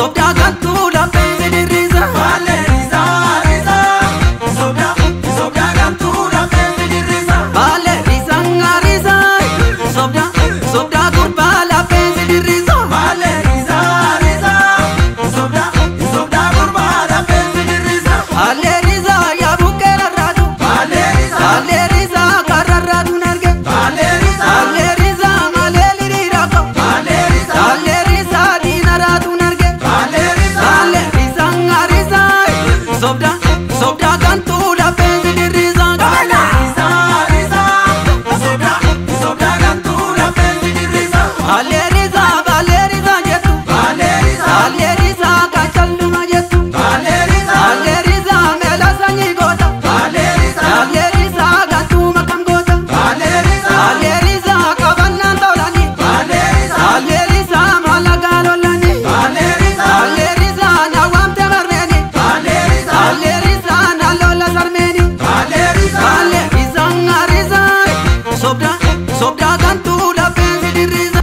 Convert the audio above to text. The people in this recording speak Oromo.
Sobdaa gantuu lapheen si dirrisa. Baalee risaa risaa, sobdaa sobdaa gantuu lapheen si dirrisa. Baalee risaa risaa, sobdaa sobdaa gurbaa lapheen si dirrisa. Baalee risaa risaa, sobdaa sobdaa gurbaa lapheen si dirrisa. Baalee risaa yaa bukkee rarraatu. Baalee risaa, Baalee risaa karrarraatu narge. baalee risaa, Baalee risaa malee liriirako. baalee risaa, Baalee risaa diinaraatu narge. baalee risaa, Baalee risaa risaa, sobdaa sobdaa gantuu lapheen si dirrisa. baalee risaa risaa, sobdaa sobdaa gantuu lapheen si dirrisa. Baalee risaa baalee risaa jettu. Baalee risaa, Baalee risaa kaachalluma jettu. baalee risaa, Baalee risaa meela sanyii goota. baalee risaa, Baalee risaa gantuu makam goota. baalee risaa, Baalee risaa qabannaan tolani. baalee risaa, Baalee risaa maallaqaa lolani. baalee risaa, Baalee risaa na waamte marmeeni. baalee risaa, Baalee risaa na lola sarmeeni. baalee risaa. Baalee risaa risaa, sobdaa sobdaa gantuu lapheen si dirrisa.